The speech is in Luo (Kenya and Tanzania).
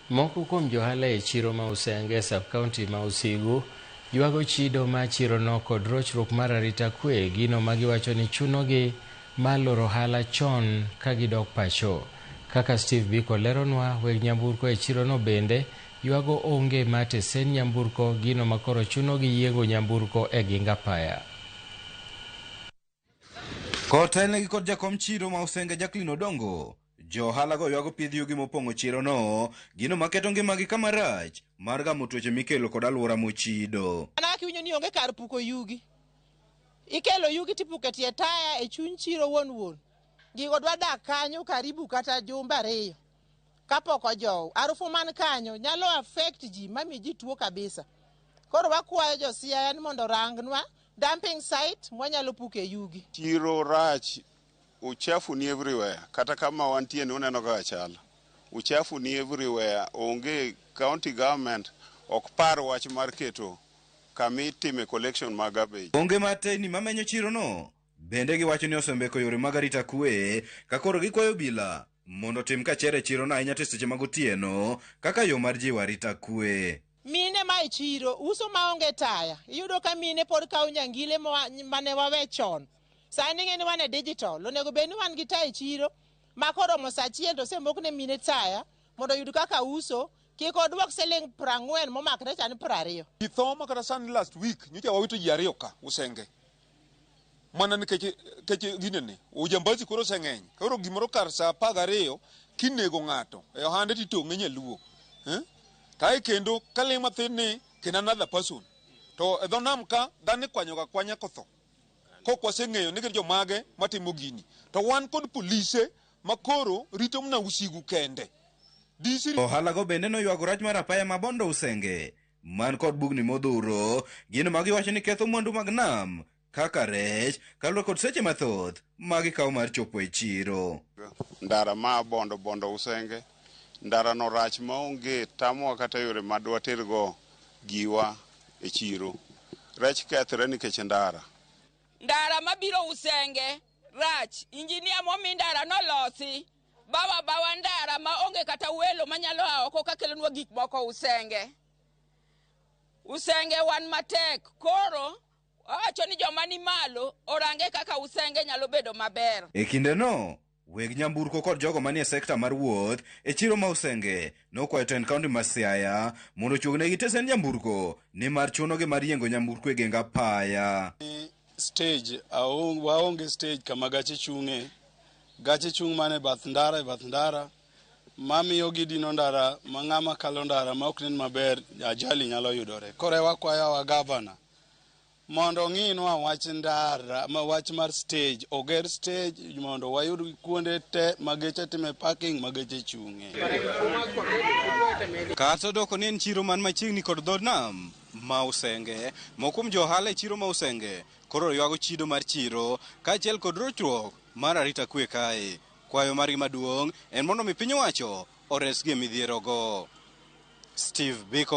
Moko kuom johala e chiro ma Usenge e sub-county ma Usigu ywago chido ma chirono kod rochruok mar arita kwe, gino ma giwacho ni chunogi mar loro ohala chon ka gidok pacho. Kaka Steve Biko leronwa, weg nyamburko e chirono bende ywago onge mar tesen nyamburko, gino ma koro chunogi yiengo nyamburko e ging apaya. Kotelnegi kod jakom chiro ma Usenge Jacqueline Odongo, jo ohala go ywago pidh yugi mopong'o chirono, gino maketo ngimagi kama rach mar gamo tuoche mikelo kod alwora mochido. Mana kaka iwinjo ni onge kar puko yugi. Ikelo yugi tipuko e tie taya e chuny chiro wuon wuon. Gigo dwa dak kanyo karibu kata jumbe 2 kapok ojow. Arufu man kanyo nyalo affect ji mami ji tuo kabisa. Koro wakwayo jo Siaya ni mondo orangnwa dumping site mwanyalo puke yugi. Chiro rach, uchafu ni everywhere. Kata kama wantie ni uneno kaka chal. Uchafu ni everywhere. Onge county government ok par wach mar keto kama itime collection mag garbage. Onge mar teyni mamenyo chirono bende giwacho ni osembeko yore mag arita kwe ka koro gikwayo obila mondo otim kachere e chirono ahinya to e seche mag otieno kaka yo mar jiwo arita kwe. Mine ma e chiro uso maonge taya. Iyudo ka mine pod kawo nyangile mane wawe chon. Sani ing'e ni wan e digital. Onego bed ni wan gi taya e chiro ma koromo saa 1 to osemok ne mine taya mondo oyud kaka uso kik oduok siling 40 momakre cha ni 20. Ji tho ma kata sani last week nyocha wawito ji 2 ka Usenge. Mana nikech ginene ujambazi koro oseng'eny. Koro gimoro kar saa 12 kinego ng'ato e ohande titong'e nyaluo. Kae kendo kaling' mathin ni kendo another person. To e dho nam ka dhano ikwanyo ga kwanya kotho. Kok waseng'eyo ni gin jomage matimo gini. To wan kod polise makoro rito mna Usigu kende. DC Ohala go bende noywago rach mar apaya ma Bondo Usenge man kod bugni modhuro, gino ma giwacho ni ketho mwandu mag nam kaka rech kaluwore kod seche mathoth ma gikawo mar chopo e chiro. Ndara ma Bondo Bondo Usenge, ndara no rach maonge tamowa kata yore ma dwatergo giwa e chiro. Rech kethre nikech ndara. Ndara mabiro Usenge rach, injinia momi ndara nolosi. Bawa bawa ndara maonge kata welo manyalo a oko kakelonwa gik moko Usenge. Usenge wan matek, koro wawacho ni joma ni malo orange kaka Usenge nyalo bedo maber. E kindeno, weg nyamburko kod jogo manie sekta mar wuoth e chiro ma Usenge nokwayo tend kaunti ma Siaya mondo ochuognegi tesen nyamburko nimar chunogi mar yiengo nyamburko e geng apaya. Stage, waonge stage kama gache chung'e. Gache chung' mana e bath ndara, e bath ndara. Mamiyo gidino ndara ma ng'ama kalo ndara ma ok nen maber, ajali nyalo yudore. Koro wakwayo wa gavana mondo ong'inwa wach ndara, ma wach mar stage, oger stage mondo wayud kuonde te ma geche time parking ma geche chung'e. Kata odoko ni en chiro man machiegni kod dho nam ma Usenge, moko kuom jo ohala e chiro ma Usenge koro ywago chido mar chiro kaachiel kod rochruok mar arita kwe kae. Kwayo margi maduong' en mondo mi piny owacho oresgi e midhierogo. Steve Biko.